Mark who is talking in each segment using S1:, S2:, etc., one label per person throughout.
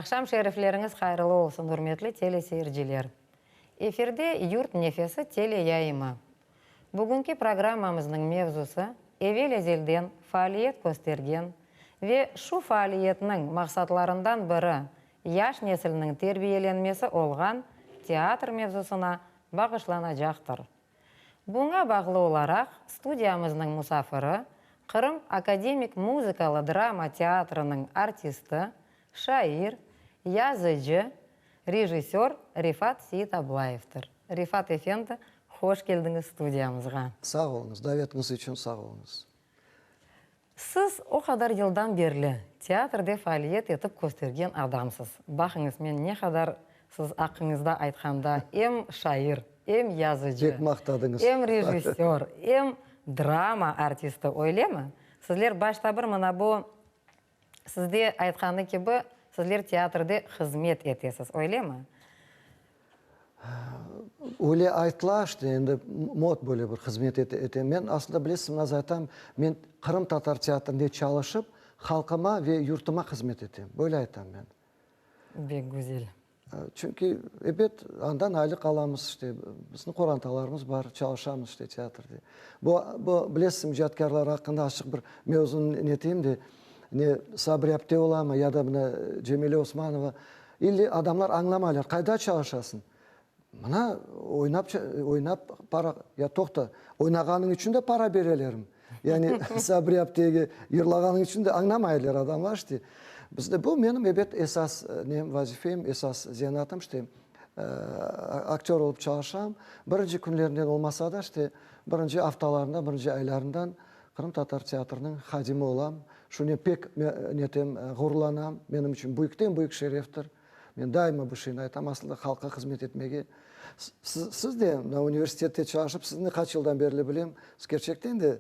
S1: Aqşam şerifleriñiz hayırlı olsun, ürmetli teleseyirciler! Efirde Yurt nefesi teleyayımı. Bugünki programmamıznıñ mevzusı, evel-ezelden faaliyet köstergen ve şu faaliyetniñ maqsatlarından biri yaş nesilniñ terbiyelenmesi olğan teatr mevzusına bağışlanacaqtır. Buña bağlı olaraq studiyamıznıñ musafiri, Qırım akademik muzıkalı drama teatrınıñ artisti, şair, yazıcı, rejissör Refat Seitablayevdir. Refat efendi, hoş keldiñiz studiyamızğa.
S2: Sağ oluñız, davetiñiz içün sağ oluñız.
S1: Siz o qadar yıldan berli teatrde faaliyet etip köstergen adamsız. Baqıñız, men ne qadar siz aqqıñızda aytqanda em şair, em yazıcı,
S2: Pek maqtadıñız.
S1: em rejissör, em drama artisti, öylemi? Sizler başta bir mına bu, sizde aytqanı kibi, sizler teatrde hızmet etesiz, öylemi?
S2: Öyle aytıla işte, endi mot böyle bir hızmet etem. Men aslında bilesiz, mına zaten men qırımtatar teatrinde çalışıp, halqıma ve yurtıma hızmet etem. Böyle aytam men.
S1: Bek güzel.
S2: Çünki, ebet, andan aylıq alamız işte, bizni qorantalarımız bar, çalışamız işte teatrde. Bu, bu, bilesiz, icatkârlar aqqında azçıq bir mevzunı neteyim de, ne Sabri apte olamı ya da mına Cemile Osmanova, İlli adamlar añlamaylar, qayda çalışasıñ? Mına, oynap, oynap para, ya toqta, oynağanıñ içün de para berelermi? Yani Sabri aptege yırlağanıñ içün de añlamaylar adamlar işte. Bizde bu menim, ebet, esas nem, vazifem, esas zenaatım işte, aktör olıp çalışam. Birinci künlerinden olmasa da, işte, birinci aftalarından, birinci aylarından Qırımtatar teatriniñ hadimi olam. Şunen pek netem, ğururlanam. Menim içün büyükten-büyük şereftir. Men daima bu şeyni aytam, aslında halqqa hızmet etmege. Siz, siz de mına universitette çalışıp, sizni qaç yıldan berli bilem, siz kerçekten de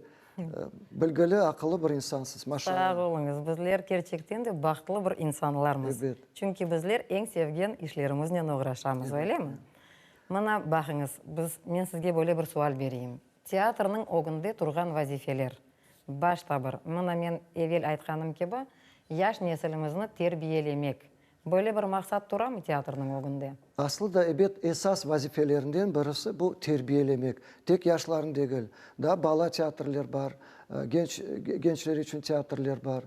S2: bilgili, aqıllı bir insansız, maşallah.
S1: Sağ oluñız. Bizler kerçekten de bahtlı bir insanlarmız.
S2: Ebet.
S1: Çünki bizler eñ sevgen işlerimiznen oğraşamız, öylemi? Mına, baqıñız, biz, men sizge böyle bir sual bereyim. Teatrniñ ögünde turğan vazifeler, başta bir, mına men evel aytqanım kibi, yaş nesilimizni terbiyelemek. Böyle bir maqsat turamı teatrniñ ögünde?
S2: Aslı da, ebet, esas vazifelerinden birisi bu terbiyelemek. Tek yaşlarnı degil, daa bala teatrler bar, genç, gençler içün teatrler bar.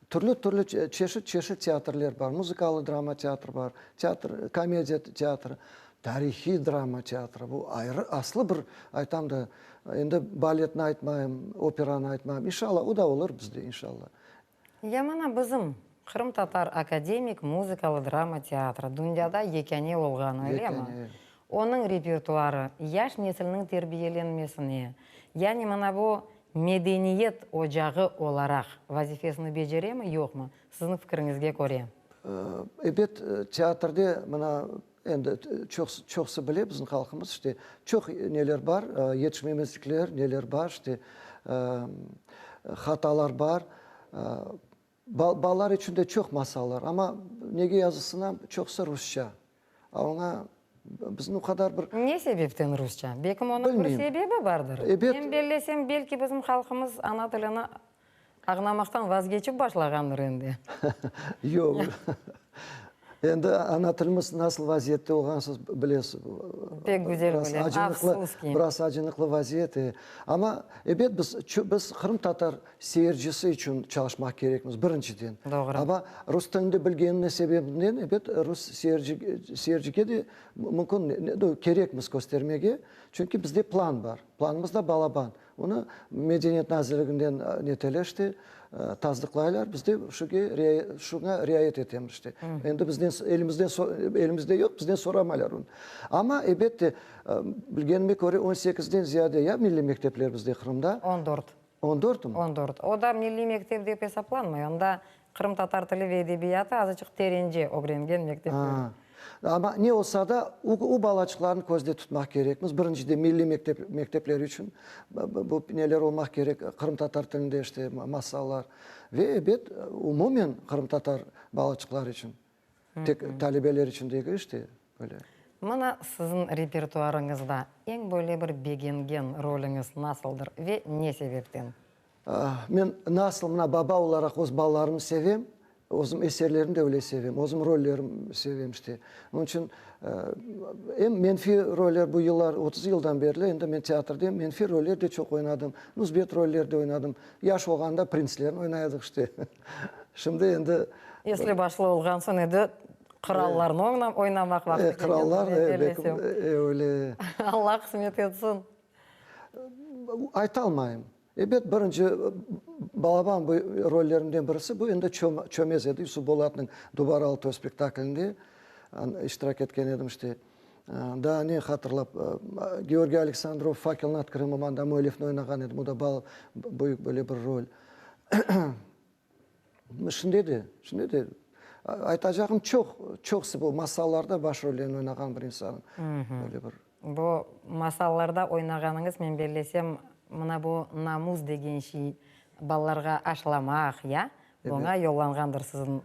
S2: Türlü-türlü, çeşit-çeşit teatrler bar, muzıkalı drama teatri bar, teatr, komediya teatri. Tarihiy drama teatrı, bu ayrı, aslı bir, aytam da, endi baletni aytmayım, operanı aytmayım, inşallah, o da olur bizde, inşallah.
S1: Ya mana bizim Qırımtatar akademik muzıkalı drama teatrı dünyada yekâne olğan, öylemi?
S2: Yekâne.
S1: Onıñ repertuarı yaş nesilniñ terbiyelenmesine, yani mana bu medeniyet ocağı olaraq vazifesini beceremi, yoqmı, siziñ fikiriñizge köre?
S2: Ebet, teatrde mına Endi çoq, çoqsı bile bizim halqımız, işte, çoq neler bar, yetişmemezlikler, neler bar, işte, hatalar bar. Balalar içün de çoq masallar, amma nege yazılsına, çoqusı rusça. A oña bizim o qadar bir.
S1: Ne sebepten rusça? Belkim onıñ bir sebebi bardır.
S2: Ebet.
S1: Men bellesem, belki bizim halqımız ana tilini Ağlamaqtan vazgeçip başlağandır endi.
S2: Yoq. Endi ana tilimiz nasıl vaziyette olğanı siz bilesiz.
S1: Pek güzel bilem. Afsus ki.
S2: Biraz acınıqlı vaziyet. Amma, ebet, biz, biz qırımtatar seyircisi içün çalışmaq kerekmiz, birinciden.
S1: Doğru.
S2: Amma rus tilini bilgenine sebebinden, ebet, rus seyircige de mümkün, kerekmiz köstermege. Çünki bizde plan bar. Planımız da balaban. Onı Medeniyet nazirliginden neteleşti, tasdıqlaylar, biz de şuge şuña riayet etemiz işte. Endi bizden elimizden elimizde yoq, bizden soramaylar onı. Amma, ebette, bilgenime köre, on sekizden ziyade ya milliy mektepler bizde Qırımda.
S1: On dört.
S2: On dörtmi?
S1: On dört. O da milliy mektep dep esaplanmay. Onda Qırımtatar tili ve edebiyatı azıcıq terence ögrengen mektepler.
S2: Amma ne olsa da, o balaçıqlarnı közde tutmaq kerekmiz. Birinciden, milliy mektep, mektepler içün bu neler olmaq kerek, qırımtatar tilinde işte masallar ve, ebet, umumen qırımtatar balaçıqlar içün, tek talebeler içün degil işte, böyle.
S1: Mına siziñ repertuarıñızda eñ böyle bir begengen rolüñiz nasıldır ve ne sebepten?
S2: Men nasıl mına baba olaraq öz balalarımnı sevem. Özüm eserlerimni de öyle sevem, özüm rollerim sevem işte. Onıñ içün em menfiy roller bu yıllar, 30 yıldan berli endi men teatrdem, menfiy roller de çoq oynadım, müsbet roller de oynadım. Yaş olğanda printslerni oynay edik işte. Şimdi endi.
S1: Esli başlı olğan soñ endi qırallarnı oynamaq vaqtı kelgen.
S2: Qırallar, öyle.
S1: Allah qısmet etsin.
S2: Aytalmayım. Ebet, birinci balaban bu rollerimden birisi bu endi Çömez edi, Yusuf Bolatnıñ Dubaralı toy spektaklinde iştirak etken edim işte. Daa ne hatırlap, Georgiy Aleksandrov Fakel nad Krımom anda müellifni oynağan edim, o da büyük böyle bir rol. Şimdi de, şimdi de aytacağım çoq, çoqsı bu masallarda baş rollerini oynağan bir insanım. Böyle
S1: bir. Bu masallarda oynağanıñız, men bellesem, mına bu namus degen şey, balalarğa aşlamaq, ya? Buña yollanğandır siziñ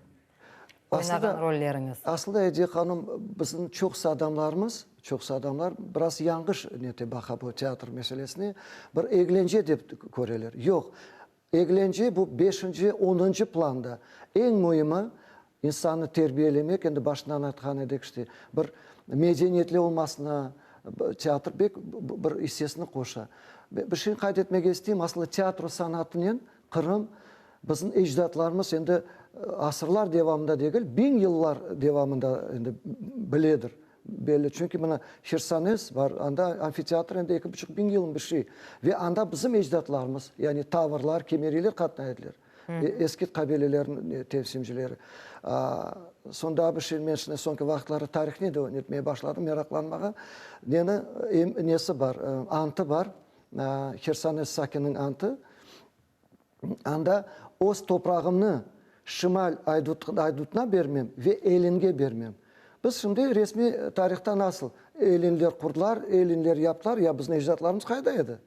S1: oynağan rolleriñiz.
S2: Aslında, Ediye hanım, bizim çoqusı adamlarımız, çoqusı adamlar biraz yañğış nete baqa bu teatr meselesine, bir eglence dep köreler. Yoq, Eglence bu beşinci, onuncı planda. Eñ müimi, insannı terbiyelemek, endi başından aytqan edik, işte, bir medeniyetli olmasına teatr pek bir issesini qoşa. Bir şeyni qayd etmege isteyim, aslı teatro sanatınen Qırım, bizim ecdatlarımız endi asırlar devamında degil, biñ yıllar devamında endi biledir. Belli, çünki mına Hersones bar, anda amfiteatr endi eki buçuq biñ yılın bir şey. Ve anda bizim ecdatlarımız, yani tavrlar, kemeriyler qatnay ediler. Eskit qabileleriniñ temsilcileri. Soñ daa bir şey, men şimdi soñki vaqıtları tarihni de netmeye başladım, meraqlanmağa. Neni, nesi bar, antı bar, Hersones sakininiñ antı. Anda öz toprağımnı şimal aydutına bermem ve elinge bermem. Biz şimdi resmiy tarihta nasıl elinler qurdılar, elinler yaptılar, ya bizim ecdatlarımız qayda edi?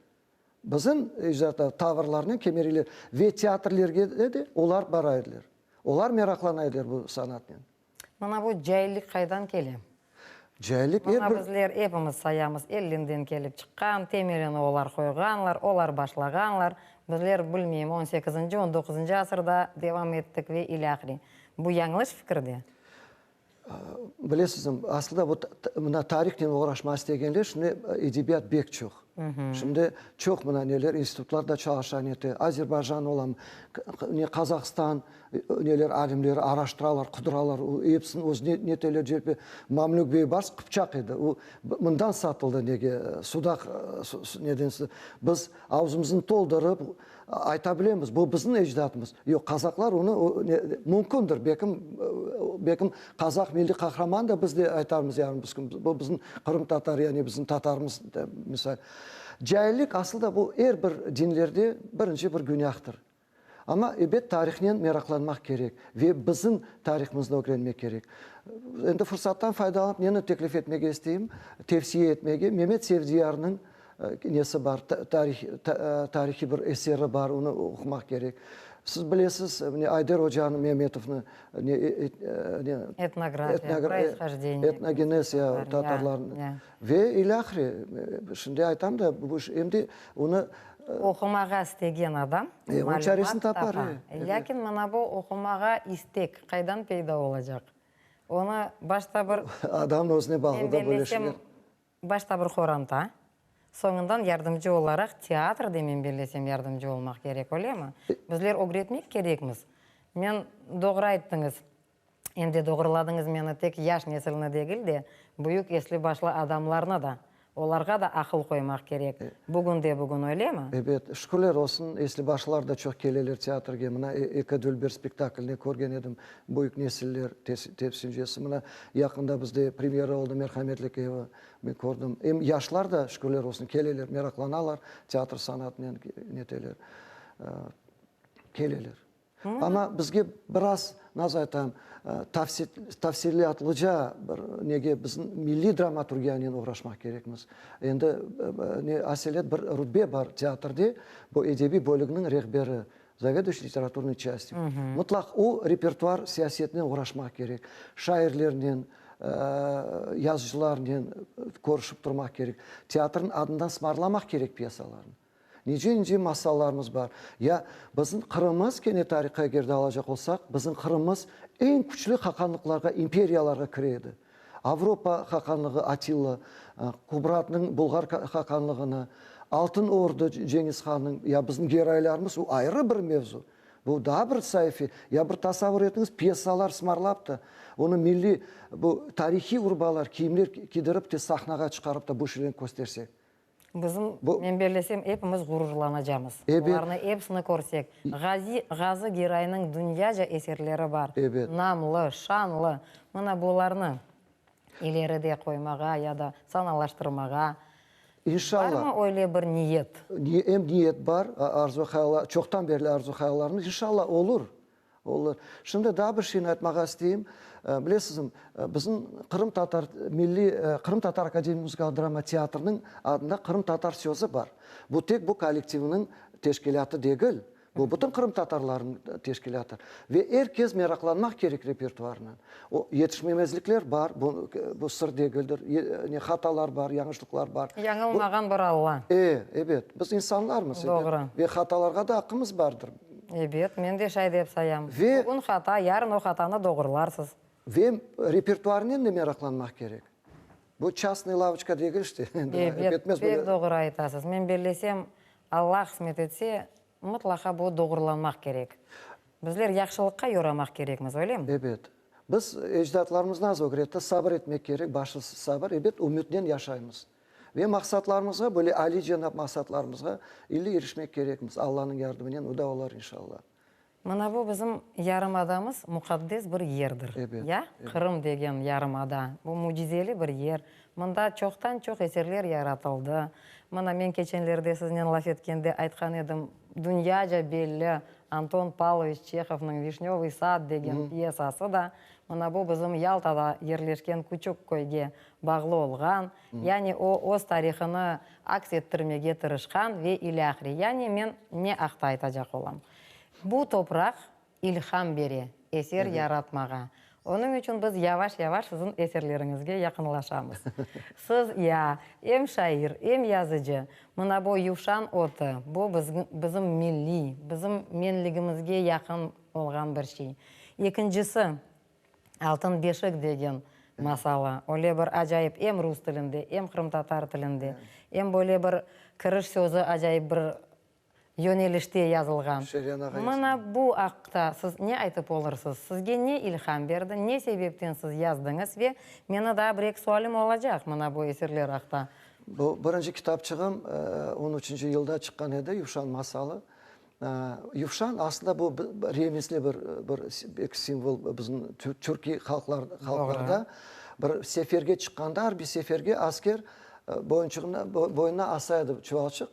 S2: Bizim ecdatlar tavrlarnen kemeriyler ve teatrlerge de olar bara ediler. Olar meraqlana ediler bu sanatnen.
S1: Mına bu caillik qaydan kele?
S2: Caillik er
S1: bir. Mına bizler epimiz sayamız, ellinden kelip çıqqan, temelini olar qoyğanlar, olar başlağanlar. Bizler, bilmeyim, on sekizinci, on doquzıncı asırda devam ettik ve ilâhre. Bu yañlış fikir de.
S2: Bilesizmi, aslında bu mına tarihnen oğraşmağa istegenler, şimdi edebiyat bek çoq. Şimdi çoq mına neler, institutlar da çalışa, nete, Azerbaycan olam, ne Qazahstan, Neler alimleri araştıralar, qudıralar, o episini öz neteler cerpe. Mamlük Beybars qıpçaq edi. O mından satıldı nege, Sudaq neden biz avzımıznı toldurıp ayta bilemiz, bu bizim ecdatımız. Yoq, qazaqlar onı mümkündir, belkim, belkim qazaq milliy qahraman da biz de aytarmız yarın bir kün, bu bizim qırımtatar, yani bizim tatarımız, misal. Caillik aslı da bu er bir dinlerde birinci bir günahtır. Amma, ebet, tarihnen meraqlanmaq kerek ve bizim tarihımıznı ögrenmek kerek. Endi fırsattan faydalanıp neni teklif etmege isteyim, tevsiye etmege, Memet Sevdiyarnıñ nesi bar, tarih, tarihiy bir eseri bar, onı oqumaq kerek. Siz bilesiz, mine, Ayder ocanı, Memetovnı, ne,
S1: ne, Etnografiya, proishojdeniye.
S2: Etnogenez, ya, tatarlarnıñ. Ve ilâhre, şimdi aytam da, bu iş, em de onı
S1: Oqumağa istegen adam malümat tapa. Lâkin mına bu oqumağa istek qaydan peyda olacaq? Onı başta bir.
S2: Adamnıñ özüne bağlı da böyle şeyler.
S1: Başta bir qoranta, soñundan yardımcı olaraq teatr de men bellesem yardımcı olmaq kerek, öylemi? Bizler ögretmek kerekmiz. Men, doğru ayttıñız, Em de doğruladıñız meni, tek yaş nesilni degil de, büyük esli-başlı adamlarnı da, olarğa da aqıl qoymaq kerek, bugün de bugün, öylemi?
S2: Ebet, şükürler olsun, esli-başlılar da çoq keleler teatrge. Mına, Eki dülber spektaklini körgen edim, büyük nesiller temsilcisi. Mına, yaqında bizde premyera oldı, Merhametlik evi, men kördim. Em yaşlar da, şükürler olsun, keleler, meraqlanalar teatr sanatınen, neteler, keleler. Amma bizge biraz, nasıl aytayım, tafsilâtlıca bir nege bizim milliy dramaturgiyanen oğraşmaq kerekmiz. Endi ne aselet bir rutbe bar teatrde, bu edebiy bölüginiñ rehberi, zaveduyuş literaturnıy çastyu. Mıtlaq o repertuar siyasetinen oğraşmaq kerek, şairlernen, yazıcılarnen körüşip turmaq kerek, teatrnıñ adından sımarlamaq kerek pyesalarnı. Nice-nice masallarımız bar. Ya bizim Qırımımız, kene tarihqa eger de alacaq olsaq, bizim Qırımımız eñ küçlü haqanlıqlarğa, imperiyalarğa kire edi. Avropa haqanlığı Atilla, Kubratnıñ Bulğar haqanlığını, Altın Ordu Cengiz hannıñ, ya bizim Geraylarımız, o ayrı bir mevzu. Bu daa bir saife. Ya bir tasavur etiñiz, pyesalar sımarlap da, onı milliy bu tarihiy urbalar, kiyimler kiydirip te sahnağa çıqarıp da bu şeylerni köstersek.
S1: Bizim, men bellesem, epimiz ğururlanacamız. Olarnı episini körsek. Ğazi, Ğazı Geraynıñ dünyaca eserleri bar. Namlı, şanlı. Mına bularnı ileride qoymağa ya da sanalaştırmağa
S2: İnşallah.
S1: Barmı öyle bir niyet?
S2: Em niyet bar, arzu-hayallar, çoqtan berli arzu-hayallarımız, inşallah, olur. Olur. Şimdi daa bir şeyni aytmağa isteyim. Bilesizmi, bizim qırımtatar milliy, Qırımtatar akademik muzıkalı drama teatrınıñ adında qırımtatar sözü bar. Bu tek bu kollektivniñ teşkilâtı degil, bu bütün qırımtatarlarnıñ teşkilâtı. Ve er kes meraqlanmaq kerek repertuarnen. O, yetişmemezlikler bar, bu, bu sır degildir, ne hatalar bar, yañlışlıqlar bar.
S1: Yañılmağan bir Alla.
S2: E, ebet, biz insanlarmız, ebet.
S1: Doğru.
S2: Ve hatalarğa da aqqımız bardır.
S1: Ebet, men de şay dep sayam.
S2: Ve.
S1: Bugün hata, yarın o hatanı doğurlarsız.
S2: Ve repertuarnen de meraqlanmaq kerek. Bu çastnıy lavoçka degil işte.
S1: Ebet, pek doğru aytasız. Men bellesem, Alla qısmet etse, Mıtlaqa bu doğrulanmaq kerek. Bizler yahşılıqqa yoramaq kerekmiz, öylemi?
S2: Ebet. Biz ecdatlarımız naz ögretti, sabır etmek kerek, başlısı sabır. Ebet, ümütnen yaşaymız. Ve maqsatlarımızğa, böyle alicenap maqsatlarımızğa ille irişmek kerekmiz. Allanıñ yardımınen o da olar, inşallah.
S1: Mına bu bizim yarımadamız muqaddes bir yerdir.
S2: Ebet.
S1: Ya? Qırım degen yarımada. Bu mücizeli bir yer. Mında çoqtan-çoq eserler yaratıldı. Mına men keçenlerde siznen laf etkende aytqan edim, dünyaca belli Anton Pavloviç Çehovnıñ Vişnövıy sad degen pyesası da mına bu bizim Yaltada yerleşken küçük köyge bağlı olğan, yani o öz tarihını aks ettirmege tırışqan ve ilâhre. Yani men ne aqta aytacaq olam? Bu topraq İlham bere eser yaratmağa. Onıñ içün biz yavaş-yavaş siziñ eserleriñizge yaqınlaşamız. Siz ya em şair, em yazıcı. Mına bu Yuvşan otu, bu bizim milliy, bizim menligimizge yaqın olğan bir şey. Ekincisi, Altın beşik degen masalı. Öyle bir acayip em rus tilinde, em qırımtatar tilinde, em böyle bir kiriş sözü acayip bir yönelişte yazılğan. Mına bu aqta siz ne aytıp olursız? Sizge ne ilham berdi, ne sebepten siz yazdıñız ve meni daa bir-eki sualim olacaq mına bu eserler aqta.
S2: Bu birinci kitapçığım on üçünci yılda çıqqan edi, Yuvşan masalı. Yuvşan aslında bu remizli bir bir simvol bizim türkiy halqlarda. Bir seferge çıqqanda, arbiy seferge asker Boyunçığına, boynuna asa edi çuvalçıq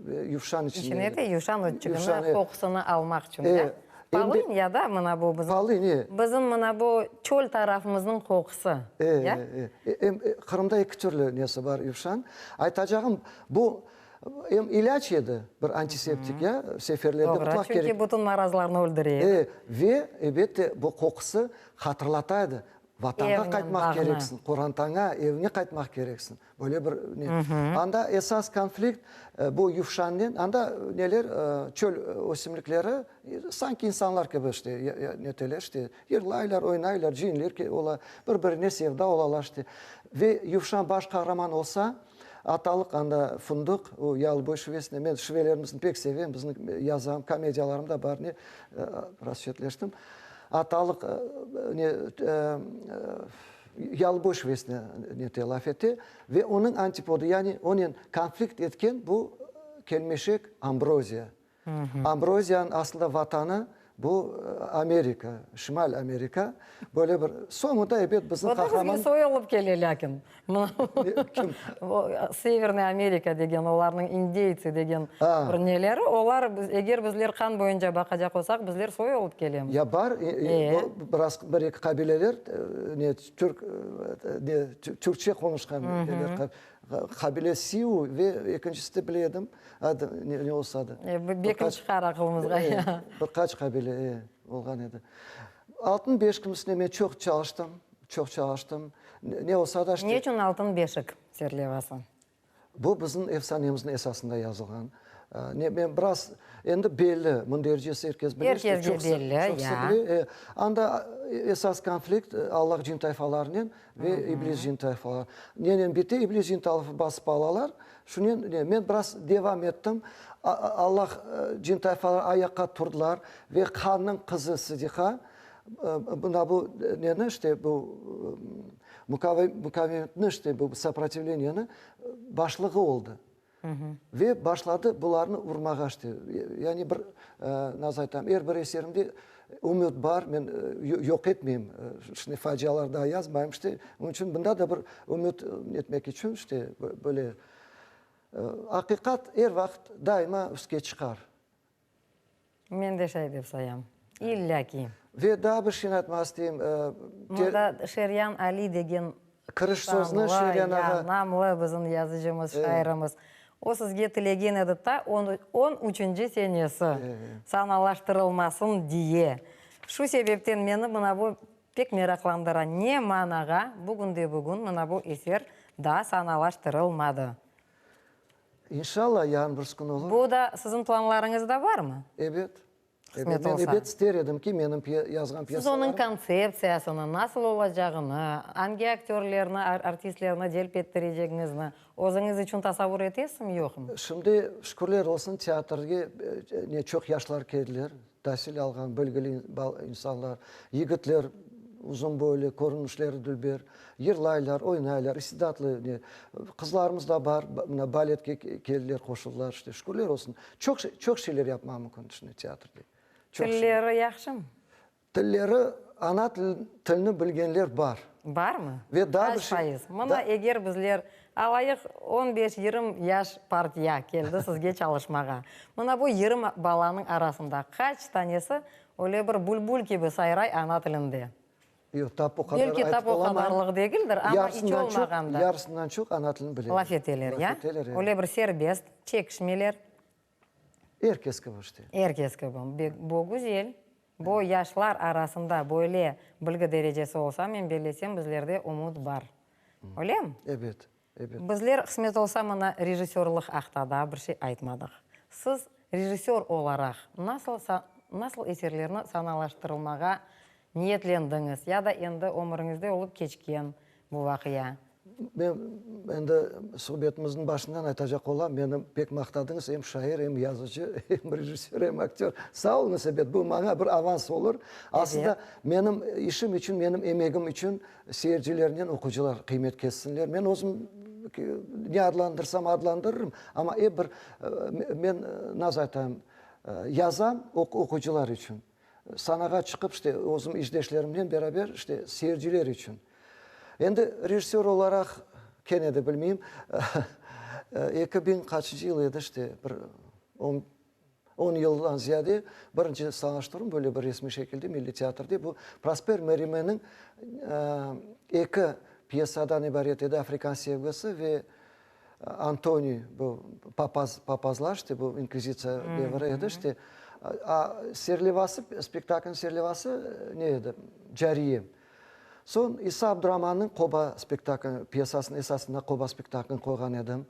S2: ve yuvşan içinde edi.
S1: İçine de yuvşan otçığını, qoqusını almaq içün, ya? Palın ya da mına bu bizim.
S2: Palın, e.
S1: Bizim mına bu çöl tarafımıznıñ qoqusı, ya?
S2: E, e, e. Em Qırımda eki türlü nesi bar yuvşan. Aytacağım, bu em ilâc edi, bir antiseptik, ya, seferlerde mutlaq kerek.
S1: Doğru, çünki bütün marazlarnı öldüre edi.
S2: E, ve, ebette, bu qoqusı hatırlata edi. Vatanğa qaytmaq kereksiñ, qorantaña, eviñe qaytmaq kereksiñ. Böyle bir ne. Anda esas konflikt bu yuvşannen, anda neler, çöl ösümlikleri sanki insanlar kibi işte neteler işte, yırlaylar, oynaylar, cıyınler ola, bir-birine sevda olalar işte. Ve yuvşan baş qahraman olsa, atalıq anda fındıq, o yalıboy şivesinde, men şivelerimizni pek sevem, bizni yazam, komediyalarım da bar, ne, biraz çetleştim. Atalıq ne yalıboy şivesine nete laf ete ve onıñ antipodı, yani onen konflikt etken bu kelmeşek ambroziya. Ambroziyanıñ aslında vatanı bu Amerika, Şimal Amerika. Böyle bir soñunda ebet bizim qahraman.
S1: O da bizge soy olıp kele lâkin.
S2: Kim?
S1: Severnoy Amerika degen, olarnıñ indeytsi degen bir neleri, olar, eger bizler qan boyunca baqacaq olsaq, bizler soy olıp kelemiz.
S2: Ya bar, biraz bir-eki qabileler, ne, türk, ne, türkçe qonuşqan neler, qabile Siu ve ekincisi de bile edim, adı ne olsa da.
S1: Bekim çıqar aqılımızğa.
S2: Bir qaç qabile olğan edi. Altın beşikim üstünde men çoq çalıştım. Çoq çalıştım. Ne olsa da işte.
S1: Ne içün Altın beşik serlevası?
S2: Bu bizim efsanemizniñ esasında yazılğan. Ne, men biraz, endi belli, mündericesi er kes bile.
S1: Er kesge belli, ya.
S2: Çoqusı bile. Anda esas konflikt Allah cin tayfalarınen ve iblis cin tayfaları. Nenen bite? İblis cin talafı basıp alalar. Şunen ne, men biraz devam ettim. Allah cin tayfaları ayaqqa turdılar ve hannıñ qızı Sıdiqa mına bu neni, işte, bu mukavemetni, işte, bu soprotivleniyeni başlığı oldı. Ve başladı bularnı urmağa işte. Yani bir, nasıl aytam, er bir eserimde ümüt bar, men yoq etmeyim, şimdi facialar daa yazmayım işte. Onıñ içün bunda da bir ümüt etmek içün işte böyle. Aqiqat er vaqıt daima üstke çıqar.
S1: Men de şay dep sayam. İllâ ki.
S2: Ve daa bir şeyni aytmaq isteyim.
S1: Mında Şeryan Ali degen
S2: Kiriş sözni Şeryan ağa.
S1: Namlı bizim yazıcımız, şairimiz. O sizge tilegen edi ta on üçünci senesi sanalaştırılmasın diye. Şu sebepten meni mına bu pek meraqlandıra, ne manağa bugünde-bugün mına bu eser daa sanalaştırılmadı?
S2: İnşallah, yarın birisi kün olur.
S1: Bu da siziñ planlarıñızda barmı?
S2: Ebet.
S1: Qısmet olsa.
S2: Men ebet ister edim ki, menim yazğan
S1: pyesalarım. Siz onıñ kontseptsiyasını, nasıl olacağını, angi aktörlerni, artistlerni celp ettirecegiñizni özüñiz içün tasavvur etesizmi, yoqmı?
S2: Şimdi, şükürler olsun, teatrge ne çoq yaşlar keldiler, tasil alğan, bilgili insanlar, yigitler uzun boylu, körünişleri dülber, yırlaylar, oynaylar, istidatlı ne, qızlarımız da bar, mına baletke keldiler, qoşuldılar, işte, şükürler olsun, çoq, çoq şeyler yapmaq mümkün şimdi teatrde.
S1: Çoq şey. Tilleri yahşımı?
S2: Tilleri, ana tilini bilgenler bar.
S1: Barmı?
S2: Ve daa bir
S1: Qaç
S2: şey.
S1: fayız? Mına eger bizler alayıq on beş, yirmi yaş partiya keldi sizge çalışmağa. Mına bu yirmi balanıñ arasında qaç tanesi öyle bir bülbül kibi sayray ana tilinde?
S2: Yoq, tap o qadar
S1: Belki
S2: aytıp
S1: tap o
S2: olamayım.
S1: qadarlıq degildir, amma iç
S2: Yarısından çoq,
S1: olmağanda.
S2: yarısından çoq ana tilini bileler.
S1: Laf eteler, ya?
S2: Laf eteler, evet.
S1: Öyle bir serbest, çekişmeler.
S2: Er kes kibi işte.
S1: Er kes kibi. Bu güzel. Bu yaşlar arasında böyle bilgi derecesi olsa, men bellesem, bizlerde ümüt bar. Öylemi?
S2: Ebet, ebet.
S1: Bizler, qısmet olsa, mına rejissörlıq aqta daa bir şey aytmadıq. Siz rejissör olaraq nasıl nasıl eserlerni sanalaştırılmağa niyetlendiñiz ya da endi ömüriñizde olıp keçken bu vaqia?
S2: Men endi suhbetimizniñ başından aytacaq olam, meni pek maqtadıñız, em şair, em yazıcı, em rejissör, em aktör. Sağ oluñız, ebet, bu maña bir avans olur. Aslında, menim işim içün, menim emegim içün seyircilernen oqucılar qıymet kessinler. Men özüm ne adlandırsam adlandırırım, amma ep bir men, nasıl aytayım, yazam oqucılar içün. Sanağa çıqıp, işte, özüm işdeşlerimnen beraber, işte, seyirciler içün. Endi rejissör olaraq, kene de bilmeyim, 2000 qaçıncı yıl edi, işte, bir on, on yıldan ziyade birinci sanalaştıruvım böyle bir resmiy şekilde Milliy teatrde bu Prosper Merimeniñ eki pyesadan ibaret edi, Afrikan sevgisi ve Antoniy, bu papaz, papazlar, işte, bu inkvizitsiya devri edi, işte, a serlevası, spektaklniñ serlevası ne edi? Cariye. Soñ İsa Abduramannıñ Qoba spektakl, pyesasınıñ esasında Qoba spektaklini qoyğan edim.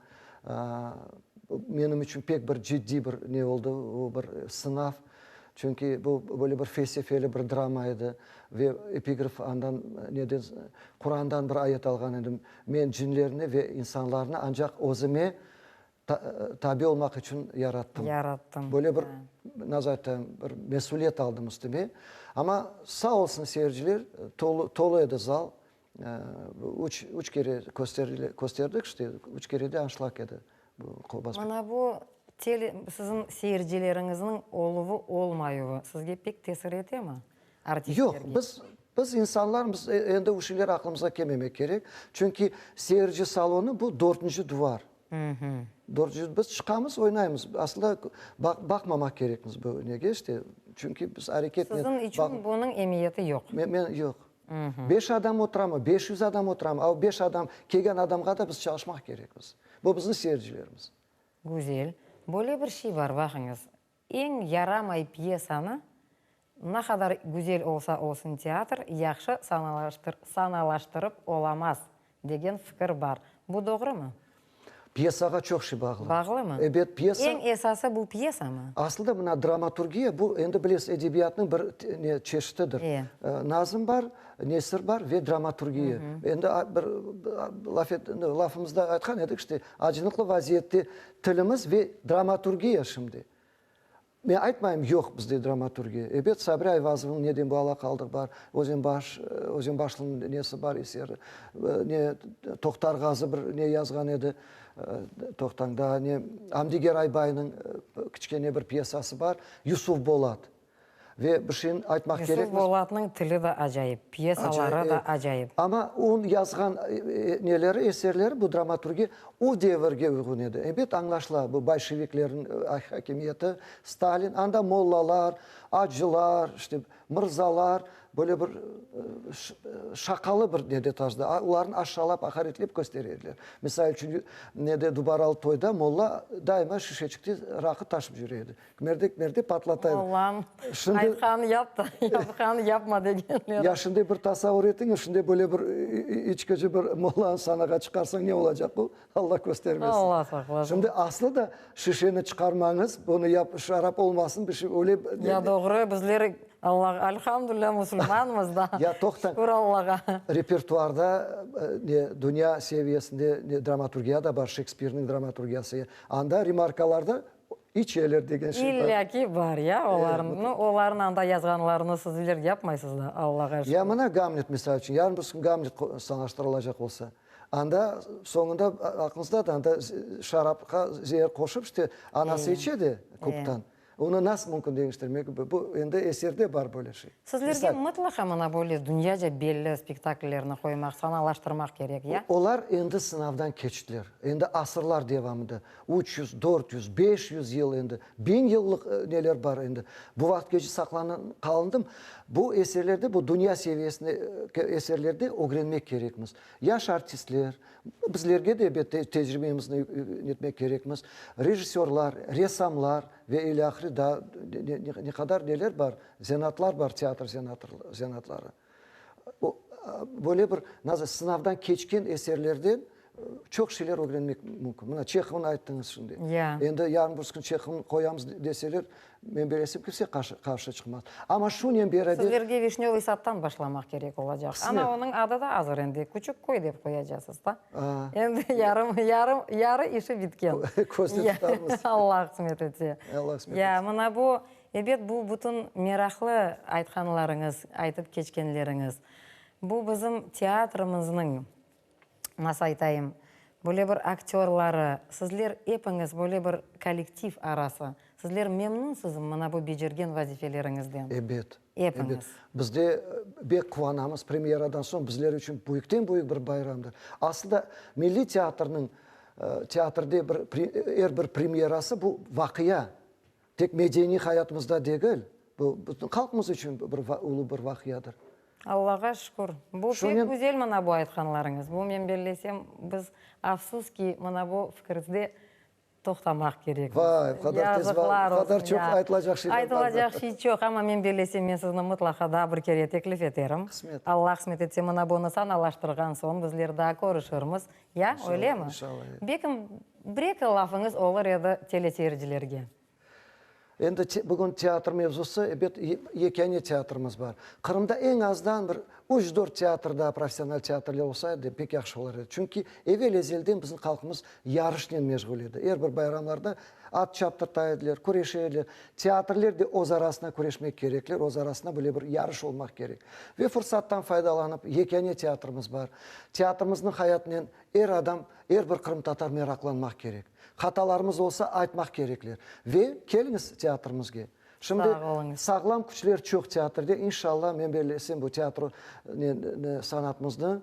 S2: Menim içün pek bir ciddiy bir ne oldı, o bir sınav. Çünki bu böyle bir felsefeli bir drama edi ve epigraf andan neden, Qurandan bir ayet alğan edim, Men cinlerni ve insanlarnı ancaq özüme tabi olmaq içün yarattım.
S1: Yarattım.
S2: Böyle bir, nasıl aytayım, bir mesüliyet aldım üstüme. Amma sağ olsun seyirciler, tolu, tolu edi zal. Üç, üç kere kösterdik, işte, üç kere de anşlag edi bu Qoba spektakli.
S1: Mına bu tele, siziñ seyircileriñizniñ oluvı-olmayuvı sizge pek tesir etemi, artistlerge?
S2: Yoq, biz, biz insanlarmız, endi bu şeyler aqlımızğa kelmemek kerek. Çünki seyirci salonı bu dörtünci duvar. Dörtünci, biz çıqamız, oynaymız. Aslında baqmamaq kerekmiz bu nege, işte, çünki biz areketnen.
S1: Siziñ içün bunıñ emiyeti yoq.
S2: Men, men, yoq. Beş adam oturamı, 500 adam oturamı, a o beş adam, kelgen adamğa da biz çalışmaq kerekmiz. Bu bizim seyircilerimiz.
S1: Güzel. Böyle bir şey bar, baqıñız, eñ yaramay pyesanı, ne qadar güzel olsa olsun teatr, yahşı sanalaştırıp olamaz, degen fikir bar. Bu doğrumı?
S2: Pyesağa çoq şey bağlı.
S1: Bağlımı?
S2: Ebet, pyesa.
S1: Eñ esası bu pyesamı?
S2: Aslı da mına dramaturgiya, bu endi bilesiz, edebiyatnıñ bir ne çeşitidir.
S1: E.
S2: Nazm bar, nesir bar ve dramaturgiya. Endi bir laf et, lafımızda aytqan edik, işte, acınıqlı vaziyette tilimiz ve dramaturgiya şimdi. Men aytmayım, yoq bizde dramaturgiya. Ebet, Sabri Ayvazovnıñ Neden bu ala qaldıq bar, Özenbaş, Özenbaşlınıñ nesi bar eseri, ne Toqtarğazı bir ne yazğan edi, toqtañ, daa ne, Amdi Geraybaynıñ kiçkene bir pyesası bar, Yusuf Bolat. Ve bir şeyni aytmaq
S1: Yusuf
S2: kerekmiz.
S1: Bolatnıñ tili de acayip, pyesaları da acayip.
S2: Amma onıñ yazğan neleri, eserleri, bu dramaturgiya o devirge uyğun edi. Ebet, añlaşıla, bu bolşeviklerniñ akimiyeti, Stalin, anda mollalar, acılar, işte, mırzalar, böyle bir şaqalı bir nede tarzda, olarnı aşşalap, aqaretlep köstere ediler. Misal içün, nede, Dubaralı toyda molla daima şişeçikte raqı taşıp yüre edi. Kimerde, kimerde patlata edi.
S1: Mollam, aytqanı yap da, yapqanı yapma degenler.
S2: Ya şimdi bir tasavur etiñiz, şimdi böyle bir içkici bir mollanı sanağa çıqarsañ ne olacaq bu? Allah köstermesin.
S1: Allah saqlasın.
S2: Şimdi aslı da şişeni çıqarmañız, bunı yap, şarap olmasın, bir şey öyle.
S1: Ya doğru, bizler Allah, elhamdülilâ, musulmanmız da.
S2: Ya toqtañ.
S1: Şükür Allağa.
S2: Repertuarda ne dünya seviyesinde ne dramaturgiya da bar, Şekspirniñ dramaturgiyası. Anda remarkalarda İçeler degen şey bar.
S1: İlla ki bar, ya, olarnıñ. Nu, olarnıñ anda yazğanlarını sizler yapmaysız da, Allağa şükür.
S2: Ya mına Gamlet, misal içün, yarın bir kün Gamlet sanaştırılacaq olsa, anda soñunda aqlıñızda da, anda şarapqa zeer qoşıp, işte, anası içe de kuptan. Onı nasıl mümkün deñiştirmek? Bu endi eserde bar böyle şey.
S1: Sizlerge mıtlaqa mına böyle dünyaca belli spektakllerni qoymaq, sanalaştırmaq kerek, ya?
S2: Olar endi sınavdan keçtiler. Endi asırlar devamında, 300, 400, 500 yıl endi, biñ yıllıq neler bar endi. Bu vaqıtqece saqlanıp qalındım. Bu eserlerde, bu dünya seviyesindeki eserlerde ögrenmek kerekmiz. Yaş artistler, bizlerge de ebet tecribemizni netmek kerekmiz. Rejissörlar, ressamlar ve ilâhre daa ne qadar neler bar, zenaatlar bar, teatr zenaatları. Böyle bir nasıl sınavdan keçken eserlerden çoq şeyler ögrenmek mümkün. Mına Çehovnı ayttıñız şimdi.
S1: Ya.
S2: Endi yarın bir kün Çehovnı qoyamız deseler, men bilesem kimse qarşı çıqmaz. Amma şunen beraber.
S1: Sizlerge Vişnövıy sadtan başlamaq kerek olacaq.
S2: Qısmet.
S1: Ana onıñ adı da azır endi, Küçük köy dep qoyacasız da. Endi yarım, yarım, yarı işi bitken.
S2: Közde tutarmız.
S1: Allah qısmet etse.
S2: Allah qısmet etse.
S1: Ya, mına bu Ebet, bu bütün meraqlı aytqanlarıñız, aytıp keçkenleriñiz, bu bizim teatrimizniñ, nasıl aytayım, böyle bir aktörları, sizler epiñiz böyle bir kollektiv arası, sizler memnunsızmı mına bu becergen vazifeleriñizden?
S2: Ebet,
S1: Epiñiz.
S2: ebet. Biz de bek quvanamız, premyeradan soñ bizler içün büyükten-büyük bir bayramdır. Aslı da milliy teatrniñ, teatrde bir er bir premyerası bu vaqia. Tek medeniy hayatımızda degil, bu bütün halqımız içün bir ulu bir vaqiadır.
S1: Allağa şükür. Bu pek güzel mına bu aytqanlarıñız. Bu men bellesem, biz, afsus ki, mına bu fikirde toqtamaq kerekmiz.
S2: Vay, qadar tez,
S1: Yazıqlar olsun,
S2: qadar çoq
S1: ya.
S2: aytılacaq şeyler bardır.
S1: Aytılacaq şey çoq, amma men bellesem, men sizni mıtlaqa daa bir kere teklif eterim.
S2: Qısmet.
S1: Allah qısmet etse, mına bunı sanalaştırğan soñ bizler daa körüşirmiz. Ya, öylemi?
S2: İnşallah, inşallah.
S1: Bekim, bir-eki lafıñız olur edi teleseyircilerge.
S2: Endi bugün teatr mevzusı, ebet, yekâne teatrımız bar. Qırımda eñ azdan bir üç-dört teatr daa professional teatrler olsa edi, pek yahşı olur edi. Çünki evel-ezelden bizim halqımız yarışnen meşğul edi. Er bir bayramlarda at çaptırta ediler, küreşe ediler. Teatrler de öz arasına küreşmek kerekler, öz arasına böyle bir yarış olmaq kerek. Ve fırsattan faydalanıp, yekâne teatrımız bar. Teatrimizniñ hayatınen er adam, er bir qırımtatar meraqlanmaq kerek. Hatalarımız olsa, aytmaq kerekler. Ve keliñiz teatrimizge. Şimdi
S1: Sağ oluñız.
S2: sağlam küçler çoq teatrde. İnşallah, men bellesem, bu teatro sanatımıznı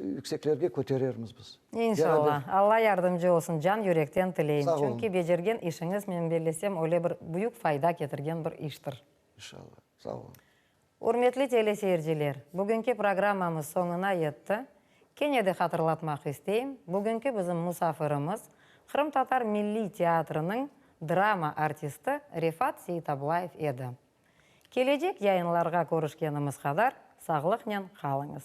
S2: yükseklerge köterermiz biz.
S1: İnşallah.
S2: Beraber.
S1: Alla yardımcı olsun. Can yürekten tileyim.
S2: Sağ oluñ.
S1: Çünki becergen işiñiz, men bellesem, öyle bir büyük fayda ketirgen bir iştir.
S2: İnşallah. Sağ oluñ.
S1: Ürmetli teleseyirciler, bugünki programmamız soñuna yetti. Kene de hatırlatmaq isteyim, bugünki bizim musafirimiz, Qırımtatar milliy teatriniñ drama artisti Refat Seitablayev edi. Kelecek yayınlarğa körüşkenimiz qadar sağlıqnen qalıñız.